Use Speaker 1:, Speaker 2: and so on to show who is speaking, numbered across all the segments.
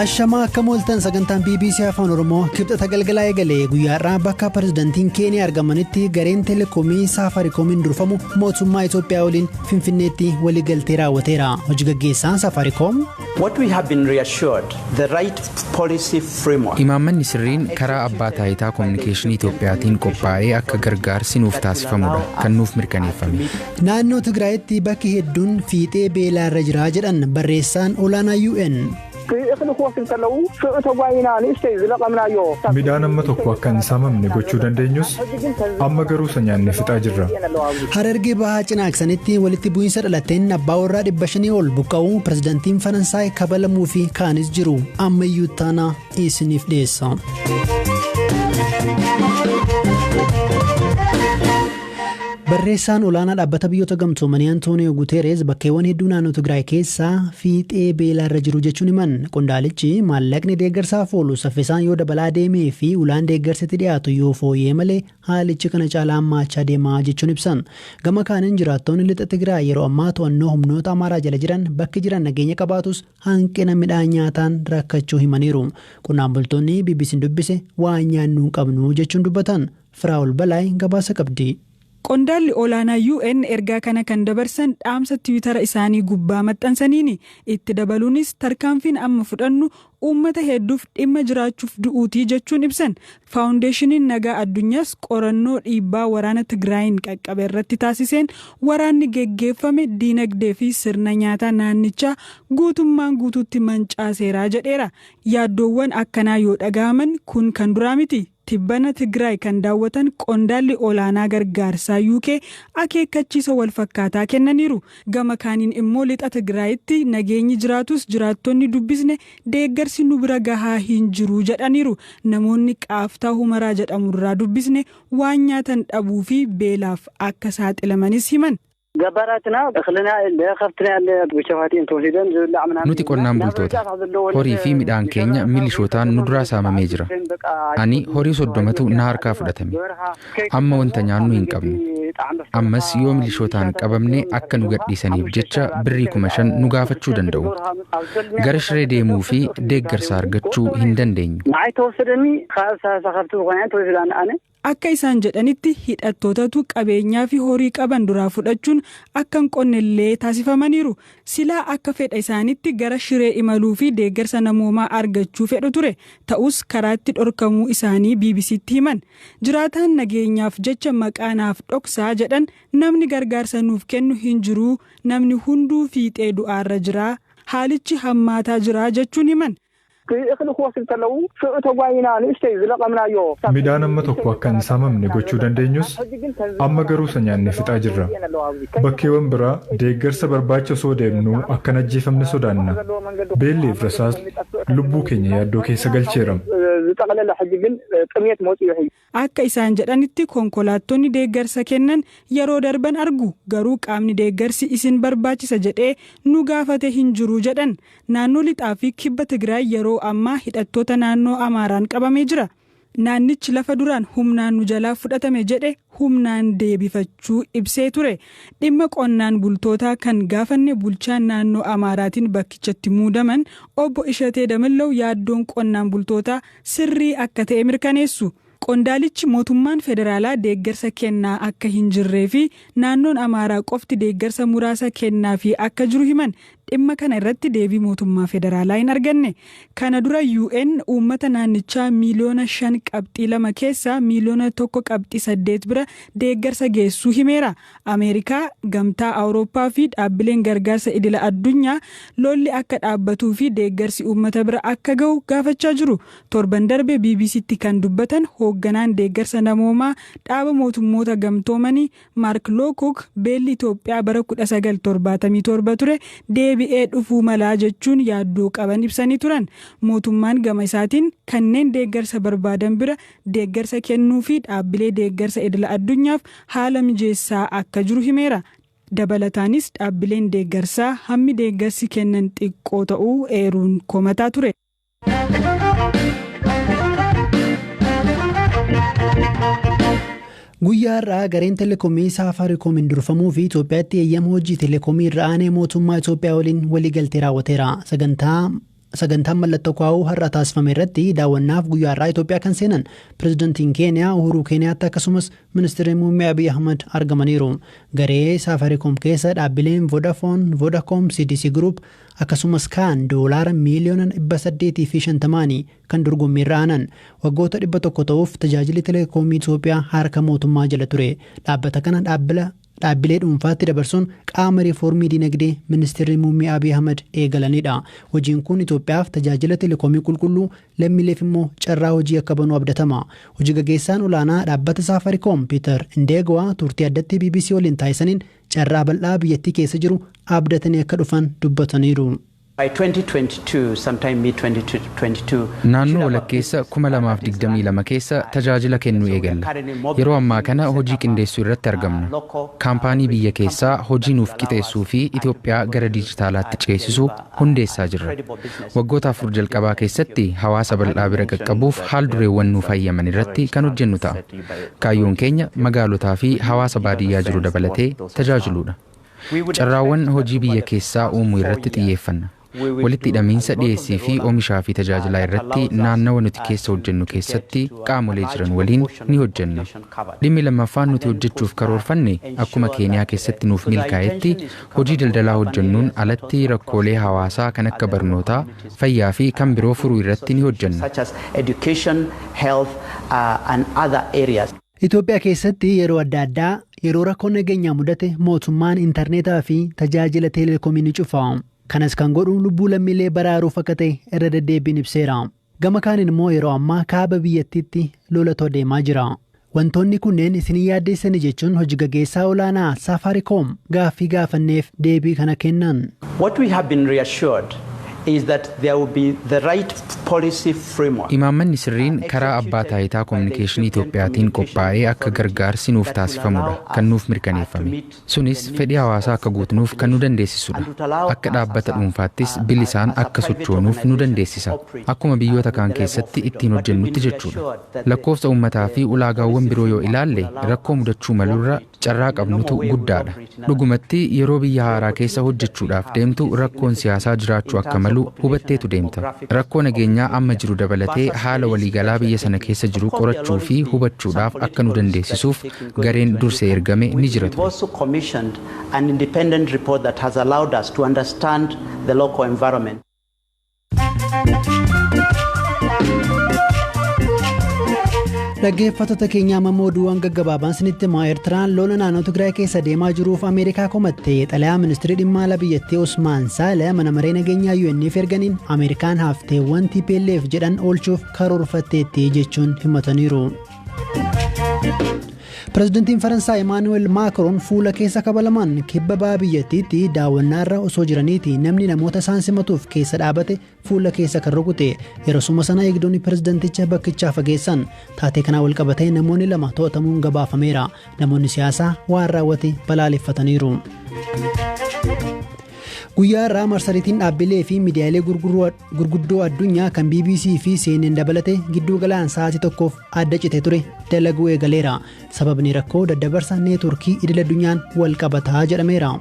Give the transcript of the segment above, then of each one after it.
Speaker 1: Ashamaa akkam ooltan. Sagantaan BBC Afaan Oromoo Kibxata galgalaa eegale. Guyyaa har'aa bakka pirezidantiin Keeniyaa argamanitti gareen teleekoomii Saafaarikoomiin durfamu mootummaa Itoophiyaa waliin Finfinneetti waliigaltee raawwateera. Hojii gaggeessaan Saafaarikoom.
Speaker 2: What we have been reassured, the right policy framework.
Speaker 3: Imaammanni sirriin karaa abbaa taayitaa koominikeeshinii Itoophiyaatiin qophaa'ee akka gargaarsi nuuf taasifamudha kan nuuf mirkaneeffame.
Speaker 1: Naannoo Tigraayitti bakki hedduun fiixee beelaa irra jira jedhan barreessaan olaanaa UN.
Speaker 4: Midhaan amma tokko akka hin saamamne gochuu dandeenyus, amma garuu isa nyaanne fixaa jirra.
Speaker 1: Harargee Bahaa Cinaaksanitti walitti bu'iinsa dhalateen abbaa warraa 500 ol buqqa'uu, pirezidantiin Faransaay kabalamuu fi kaanis jiru. Ammayyuu taanaa isiniif dhiyeessa. Barreessaan olaanaa Dhaabbata Biyyoota Gamtoomanii Antooniyoo Guteeres bakkeewwan hedduu naannoo Tigraay keessaa fiixee beelaa irra jiru jechuun himan. Qondaalichi maallaqni deeggarsaaf oolu saffisaan yoo dabalaa deemee fi ulaan deeggarsitti dhiyaatu yoo fooyyee malee haalichi kana caalaa hammaachaa deemaa jechuun ibsan. Gama kaaniin jiraattonni lixa Tigraay yeroo ammaa to'annoo humnoota Amaaraa jala jiran bakki jiran nageenya qabaatus hanqina midhaan nyaataan rakkachuu himaniiru. Qonnaan bultoonni BBC'n dubbise waan nyaannu hin qabnu jechuun dubbatan. Firaa'ol Balaay gabaasa qabdi.
Speaker 5: Qondaalli olaanaa UN ergaa kana kan dabarsan dhaamsa Tiwitara isaanii gubbaa maxxansaniini. Itti dabaluunis tarkaanfiin amma fudhannu uummata hedduuf dhimma jiraachuuf du'uutii jechuun ibsan. Faawundeeshiniin Nagaa Addunyaas qorannoo dhiibbaa waraana Tigraayin qaqqabe irratti taasiseen waraanni geggeeffame diinagdee fi sirna nyaataa naannichaa guutummaan guutuutti mancaaseeraa jedheera. Yaaddoowwan akkanaa yoo dhaga'aman kun kan duraa miti. Tibbana Tigraay kan daawwatan qondaalli olaanaa gargaarsaa UK akeekkachiisa wal fakkaataa kennaniiru. Gama kaaniin immoo lixa Tigraayitti nageenyi jiraatus jiraattonni dubbisne deeggarsi nu bira gahaa hin jiru jedhaniiru. Namoonni Qaaftaa Humaraa jedhamurraa dubbisne waan nyaatan dhabuu fi beelaaf akka saaxilamanis himan.
Speaker 3: Nuti qonnaan bultoota. Horii fi midhaan keenya milishootaan nu duraa saamamee jira. Ani horii 30tu na harkaa fudhatame. Amma wanta nyaannu hin qabnu. Ammas yoo milishootaan qabamne akka nu gadhiisaniif jecha birrii 5,000 nu gaafachuu danda'u. Gara Shiree deemuu fi deeggarsa argachuu hin dandeenyu.
Speaker 5: Akka isaan jedhanitti hidhattootatu qabeenyaa fi horii qaban duraa fudhachuun akka hin qonnellee taasifamaniiru. Silaa akka fedha isaanitti gara Shiree imaluu fi deeggarsa namoomaa argachuu fedhu ture. Ta'us karaatti dhorkamuu isaanii BBCtti himan. Jiraataan nageenyaaf jecha maqaa naaf dhoksaa jedhan namni gargaarsa nuuf kennu hin jiru, namni hunduu fiixee du'aarra jira, haalichi hammaataa jira jechuun himan.
Speaker 4: Midhaan amma tokko akka hin saamamne gochuu dandeenyus, amma garuu isa nyaanne fixaa jirra. Bakkeewwan biraa deeggarsa barbaacha osoo deemnuu akka hin ajjeefamne sodaanna. Beelli fi rasaasni lubbuu keenya yaaddoo keessa galcheera.
Speaker 5: Akka isaan jedhanitti konkolaattonni deeggarsa kennan yeroo darban argu, garuu qaamni deeggarsi isin barbaachisa jedhee nu gaafate hin jiru jedhan. Naannoo lixaa fi kibba Tigraay yeroo ammaa hidhattoota naannoo Amaaraan qabamee jira. Naannichi lafa duraan humnaan nu jalaa fudhatame jedhe humnaan deebifachuu ibsee ture. Dhimma qonnaan bultootaa kan gaafanne bulchaan naannoo Amaaraatiin bakkichatti muudaman obbo Ishatee Damillaw yaaddoon qonnaan bultootaa sirrii akka ta'e mirkaneessu. Qondaalichi mootummaan federaalaa deeggarsa kennaa akka hin jirree fi naannoon Amaaraa qofti deeggarsa muraasa kennaa fi akka jiru himan. Dhimma kana irratti deebii mootummaa federaalaa hin arganne. Kana dura UN uummata naannichaa miiliyoona 5.2 keessaa miiliyoona 1.8 bira deeggarsa geessuu himeera. Ameerikaa, Gamtaa Awurooppaa fi dhaabbileen gargaarsa idila addunyaa lolli akka dhaabbatuu fi deeggarsi uummata bira akka ga'u gaafachaa jiru. Torban darbe BBCtti kan dubbatan hoogganaan deeggarsa namoomaa Dhaaba Mootummoota Gamtoomanii Maark Lookuk beelli Itoophiyaa bara 1977 ture deebi'ee dhufuu malaa jechuun yaaddoo qaban ibsanii turan. Mootummaan gama isaatiin kanneen deeggarsa barbaadan bira deeggarsa kennuu fi dhaabbilee deeggarsa idila addunyaaf haala mijeessaa akka jiru himeera. Dabalataanis dhaabbileen deeggarsaa hammi deeggarsi kennan xiqqoo ta'uu eeruun komataa ture.
Speaker 1: Guyyaa har'aa gareen telekoomii Saafaarikoomiin durfamuu fi Itoophiyaatti eeyyama hojii telekoomii irra aanee mootummaa Itoophiyaa waliin waliigaltee raawwateera. Sagantaa Sagantaan mallattoo kaa'uu har'a taasifame irratti daawwannaaf guyyaa har'aa Itoophiyaa kan seenan pirezidantiin Keeniyaa Uhuruu Keeniyaatti akkasumas ministeerri muummee Abiy Ahmad argamaniiru. Garee Saafaariikoom keessa dhaabbileen Vodafone, Vodacom, CDC Group akkasumas kaan doolaara miiliyoona 850 kan dorgommiirra aanan. Waggoota 100 ta'uuf tajaajilli teleekoomii Itoophiyaa harka mootummaa jala ture. Dhaabbata kana dhaabbilee dhuunfaatti dabarsuun qaama riifoormii dinagdee ministeerri muummee Abiy Ahmad eegalanidha. Hojiin kun Itoophiyaaf tajaajila teleekoomii qulqulluu, lammiileef immoo carraa hojii akka banuu abdatama. Hojii gaggeessaan olaanaa dhaabbata Saafaariikoom Piiter Indeegwaa turtii addatti BBC waliin taasisaniin carraa bal'aa biyyattii keessa jiru abdatanii akka dhufan dubbataniiru.
Speaker 2: By 2022, sometime mid 2022,
Speaker 3: Naannoo walakkeessa 2022 keessa tajaajila kennuu eegalla. Yeroo ammaa kana hojii qindeessuu irratti argamna. Kaampaanii biyya keessaa hojii nuuf qixeessuu fi Itoophiyaa gara dijitaalaatti ceesisuu hundeessaa jirra. Waggoota 4 jalqabaa keessatti hawaasa bal'aa bira qaqqabuuf haal dureewwan nuuf hayyaman irratti kan hojjennu ta'a. Kaayyoon keenya magaalotaa fi hawaasa baadiyyaa jiru dabalatee tajaajiluudha. Carraawwan hojii biyya keessaa uumuu irratti xiyyeeffanna. Walitti hidhamiinsa dhiyeessii fi oomishaa fi tajaajilaa irratti naannawa nuti keessa hojjennu keessatti qaamolee jiran waliin ni hojjenna. Dhimmi lammaffaan nuti hojjechuuf karoorfanne akkuma Keeniyaa keessatti nuuf milkaa'etti hojii daldalaa hojjennuun alatti rakkoolee hawaasaa kan akka barnootaa, fayyaa fi kan biroo furuu irratti ni hojjenna.
Speaker 2: such as education, health, and other areas.
Speaker 1: Itoophiyaa keessatti yeroo adda addaa yeroo rakkoon nageenyaa mudate mootummaan intarneetaa fi tajaajila teeleekoomii ni cufa. Kanas kan godhu lubbuu lammiilee baraaruuf akka ta'e irra deddeebiin ibseera. Gama kaaniin immoo yeroo ammaa kaaba biyyattiitti lolatu adeemaa jira. Wantoonni kunneen isin yaaddeessani jechuun hojii gaggeessaa olaanaa Saafaariikoom gaaffii gaafanneef deebii kana kennan.
Speaker 2: What we have been reassured is that there will be the right policy framework.
Speaker 3: Imaammanni sirriin karaa abbaa taayitaa koominikeeshinii Itoophiyaatiin qophaa'ee akka gargaarsi nuuf taasifamudha kan nuuf mirkaneeffame. Sunis fedhii hawaasaa akka guutnuuf kan nu dandeessisudha. Akka dhaabbata dhuunfaattis bilisaan akka sochoonuuf nu dandeessisa. Akkuma biyyoota kaan keessatti ittiin hojjennutti jechuudha. Lakkoofsa uummataa fi ulaagaawwan biroo yoo ilaalle rakkoo mudachuu malurra carraa qabnutu guddaadha. Dhugumatti yeroo biyya haaraa keessa hojjechuudhaaf deemtu rakkoon siyaasaa jiraachuu akka malu hubatteetu deemta. Rakkoo nageenyaa amma jiru dabalatee haala waliigalaa biyya sana keessa jiru qorachuu fi hubachuudhaaf akka nu dandeessisuuf gareen dursee ergame ni jira
Speaker 2: We've
Speaker 3: ture.
Speaker 2: also commissioned an independent report that has allowed us to understand the local environment.
Speaker 1: Dhaggeeffattoota keenyaa, amma oduuwwan gaggabaabaan isinitti himaa. Eertiraan lola naannoo Tigraay keessa deemaa jiruuf Ameerikaa komatte. Xalayaa ministirii dhimma alaa biyyattii Osmaan Saale mana maree nageenyaa UN'f erganiin Ameerikaan hafteewwan TPLF jedhan oolchuuf karoorfatteetti jechuun himataniiru. Pireezidantiin Faransaay Emaanuweel Maakroon fuula keessa kabalaman. Kibba baha biyyattiitti daawwannaarra osoo jiraniiti namni namoota isaan simatuuf keessa dhaabate fuula keessa kan rukute. Yeroo sana eegdonni pireezidanticha bakkichaa fageessan. Taatee kanaan walqabatee namoonni 2 to'atamuun gabaafameera. Namoonni siyaasaa waan raawwate balaaleffataniiru. Guyyaa irraa marsariitiin dhaabbilee fi miidiyaalee gurguddoo addunyaa kan BBC fi CNN dabalate gidduu galaan sa'aatii tokkoof adda cite ture dalaguu eegaleera. Sababni rakkoo daddabarsa neetworkii idil addunyaan wal qabataa jedhameera.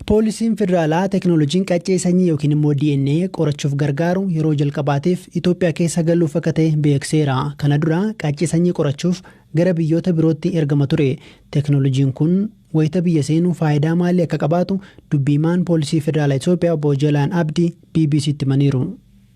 Speaker 1: Poolisiin federaalaa teekinooloojiin qaccee sanyii yookiin immoo DNA qorachuuf gargaaru yeroo jalqabaatiif Itoophiyaa keessa galuuf akka ta'e beekseera. Kana dura qaccee sanyii qorachuuf gara biyyoota birootti ergama ture. Teekinooloojiin kun wayita biyya seenuu faayidaa maalii akka qabaatu dubbiimaan poolisii federaalaa Itoophiyaa obbo Jalaan Abdii BBCtti himaniiru.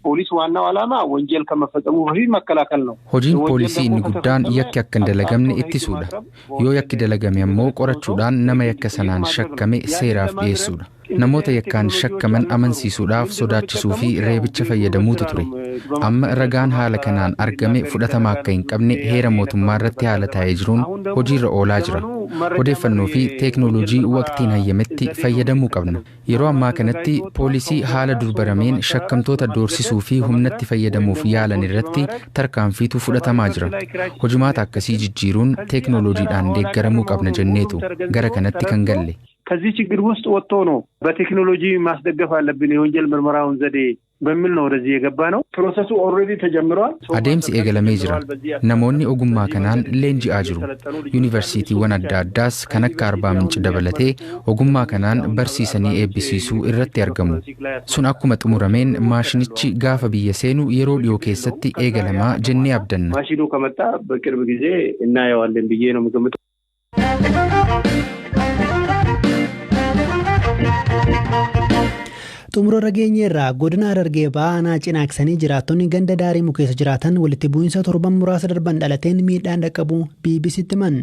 Speaker 6: ፖሊስ ዋናው ዓላማ ወንጀል ከመፈጸሙ በፊት መከላከል ነው።
Speaker 3: Hojiin poolisii inni guddaan yakki akka hin dalagamne ittisuudha. Yoo yakki dalagame ammoo qorachuudhaan nama yakka sanaan shakkame seeraaf dhiyeessuudha. Namoota yakkaan shakkaman amansiisuudhaaf sodaachisuu fi reebicha fayyadamuutu ture. Amma ragaan haala kanaan argame fudhatama akka hin qabne heera mootummaa irratti haala taa'ee jiruun hojiirra oolaa jira. Odeeffannoo fi teeknooloojii waqtiin hayyametti fayyadamuu qabna. Yeroo ammaa kanatti poolisii haala durbarameen shakkamtoota doorsisuu fi humnatti fayyadamuuf yaalan irratti tarkaanfiitu fudhatamaa jira. Hojimaata akkasii jijjiiruun teeknooloojiidhaan deeggaramuu qabna jenneetu gara kanatti kan galle.
Speaker 6: ከዚህ ችግር ውስጥ ወጥቶ ነው በቴክኖሎጂ ማስደገፍ አለብን የወንጀል ምርመራውን ዘዴ። በሚል ነው ወደዚህ የገባ ነው። ፕሮሰሱ ኦልሬዲ ተጀምሯል።
Speaker 3: Adeemsi eegalamee jira. Namoonni ogummaa kanaan leenji'aa jiru. Yuunivarsiitiiwwan adda addaas kan akka Arbaa Minci dabalatee ogummaa kanaan barsiisanii eebbisiisuu irratti argamu. Sun akkuma xumurameen maashinichi gaafa biyya seenu yeroo dhiyoo keessatti eegalamaa jennee abdanna.
Speaker 6: ማሽኑ ከመጣ በቅርብ ጊዜ እናየዋለን ብዬ ነው የምገምተው።
Speaker 1: Xumura rageenyeerraa godina Harargee Bahaa aanaa Cinaaksanii jiraattonni ganda Daarimu keessa jiraatan walitti bu'iinsa torban muraasa darban dhalateen miidhaan dhaqqabu BBCtti himan.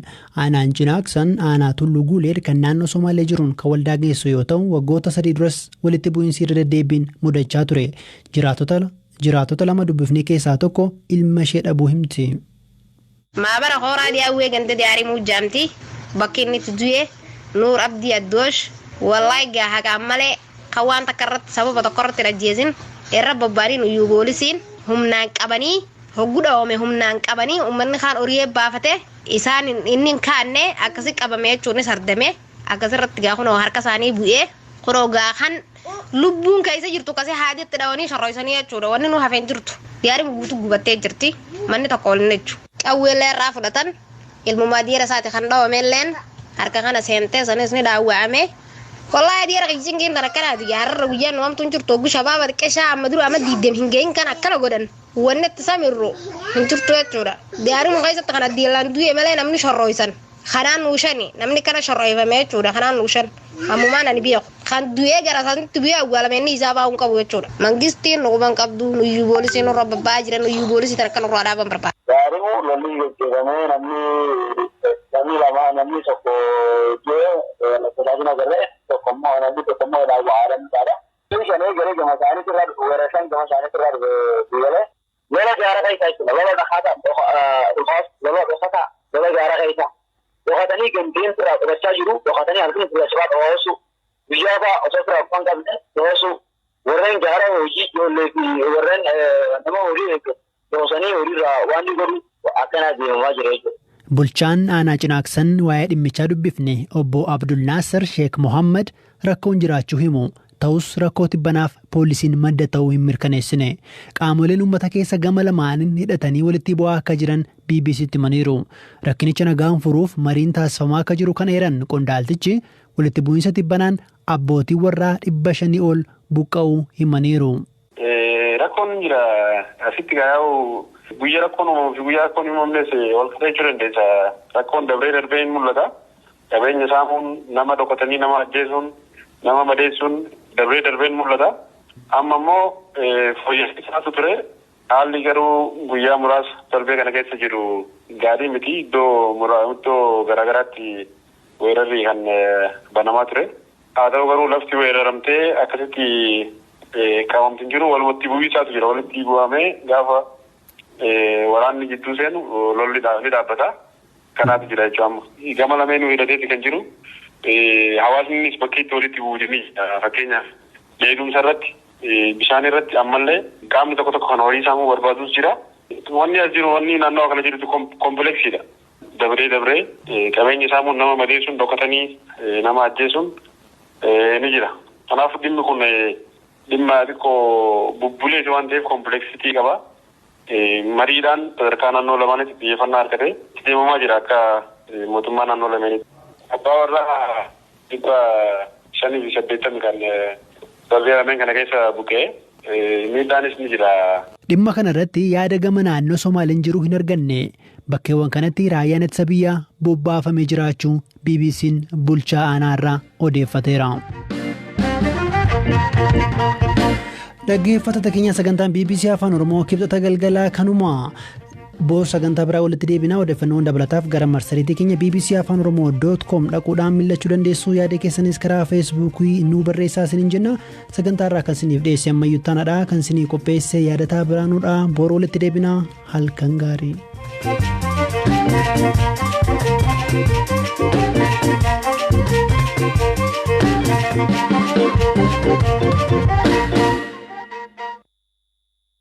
Speaker 1: Aanaan Cinaaksan aanaa Tulluu Guuleed kan naannoo Somaalee jiruun kan waldaa geessu yoo ta'u, waggoota 3 duras walitti bu'iinsi irra deddeebiin mudachaa ture. Jiraattota lama dubbifnee keessaa tokko ilma ishee dhabuu himti.
Speaker 7: Maabara hooraa dhiyaawwee ganda Daarimuu jaamti, bakki inni itti du'e Nuur Abdii Addoosh. Wallahi gaa haqaan malee kan waan takka irratti sababa tokko irratti hin ajjeesin irra bobba'anii nuyyuu poolisiin humnaan qabanii hoggu dhawame humnaan qabanii uummanni kaan horii baafate isaan inni hin kaanne akkasi qabame jechuunis ardame akkasirratti gaa kunoo harka isaanii bu'ee kunoo gaa kan lubbuun keessa jirtu akkasii haaditti dhawanii shorroysanii jechuudha. Wanni nu hafeen jirtu diyaariin guutuu gubattee jirti, manni tokko waliin jechuudha. Qawweellee irraa fudhatan, ilmumaa diira isaati kan dhawamelleen harka kana seentee sanis ni dhaawwa'ame. Wallahi diira qijjiin tan akkanaati har'a guyyaan nu hin jirtu, oggu shabaaba xiqqeeshaa amma dura amma diiddeem hin gahin kan akkana godhan wanni itti samirru hin jirtu jechuudha. Diyaariin keessatti kana diilaan du'e malee namni shorroysan kanaan nuushani namni kana shorroyfame jechuudha. Kanaan nuushan ammumaan ani beeku kan du'ee gara isaanitti du'ee awwaalame inni isaa baa'uu hin qabu jechuudha. Mangistiin nu quban qabdu, nuyyuu poolisii nurra babba'aa jiran, nuyyuu poolisii tan akka nurraa dhaaban barbaada.
Speaker 8: Gaariin lolli gaggeeffamee namni lama, namni tokko du'e tajaajila agarree, tokko immoo namni tokko immoo dhaawwa'aadha. Shanee garee gama isaaniitti irraa dhufu, gara shan gama isaaniitti irraa dhufe galee lola gaara keessa jechuudha. Lola dhakaata dhukaas, lola dhokataa, lola gaara keessa. Dhokatanii gandeen irraa qubachaa jiru, dhokatanii halkan irraa sabaa dhoosu. Guyyaa fa'aa osoo irraa uffan qabne dhoosu. Warreen gaara hojii ijoollee fi warreen nama horii eegatu dhoosanii horiirraa waan ni godhu akkanaa deemamaa jira jechuudha.
Speaker 1: Bulchaan aanaa Cinaaksan waa'ee dhimmichaa dubbifne obbo Abdul Naasir Sheek Mohammad rakkoon jiraachuu himu. Ta'us rakkoo tibbanaaf poolisiin madda ta'uu hin mirkaneessine. Qaamoleen uummata keessa gama lamaaniin hidhatanii walitti bu'aa akka jiran BBCtti himaniiru. Rakkinicha nagaan furuuf mariin taasifamaa akka jiru kan eeran qondaaltichi, walitti bu'iinsa tibbanaan abbootii warraa 500 ol buqqa'uu himaniiru.
Speaker 9: Rakkoon jira asitti gaa'u guyyaa rakkoon uumamuu fi guyyaa rakkoon uumamnes wal qixxeechuu dandeessa. Rakkoon dabree darbee hin mul'ata. Qabeenya saamuun, nama dhokatanii nama ajjeesuun, nama madeessuun dabree darbee hin mul'ata. Amma immoo fooyyessisaatu ture. Haalli garuu guyyaa muraasa darbee kana keessa jiru gaarii miti. Iddoo garaagaraatti weerarri kan banamaa ture. Haa ta'u garuu lafti weeraramtee akkasitti qabamti hin jiru. Walumatti bu'iisaatu jira. Walitti bu'amee gaafa waraanni gidduu seenu lolli ni dhaabbata. Kanaatu jira jechuudha amma. Gama lameenuu hidhateeti kan jiru. Hawaasnis bakkeetti walitti bu'uu ni fakkeenyaaf eegumsa irratti, bishaan irratti, ammallee qaamni tokko tokko kan horii saamuu barbaadus jira. Wanni as jiru, wanni naannoo kana jirutu complexiidha. Dabree dabree qabeenya saamuun, nama madeessuun, dhokatanii nama ajjeesuun ni jira. Kanaaf dhimmi kun dhimma xiqqoo bubbuleeti waan ta'eef complexity qaba. Mariidhaan sadarkaa naannoo lamaanitti xiyyeeffannaa argatee itti deemamaa jira akka mootummaa naannoo lameenitti. Abbaa warraa 580 kan darbee lameen kana keessa buqqee miidhaanis ni jira.
Speaker 1: Dhimma kana irratti yaada gama naannoo Somaaliin jiru hin arganne. Bakkeewwan kanatti raayyaan ittisa biyyaa bobbaafamee jiraachuu BBC'n bulchaa aanaa irraa odeeffateera. Dhaggeeffattoota keenya, sagantaan BBC Afaan Oromoo Kibxata galgalaa kanuma. Boor sagantaa biraa walitti deebinaa. Odeeffannoon dabalataaf gara marsariitii keenya bbcafaanoromoo.com dhaquudhaan mil'achuu dandeessu. Yaada keessanis karaa Feesbuukii nuu barreessaa isiniin jenna. Sagantaa irraa kan isiniif dhiyeesse ammayyuu taanadha. Kan isinii qopheesse Yaadataa Biraanuudha. Boor walitti deebinaa, halkan gaarii.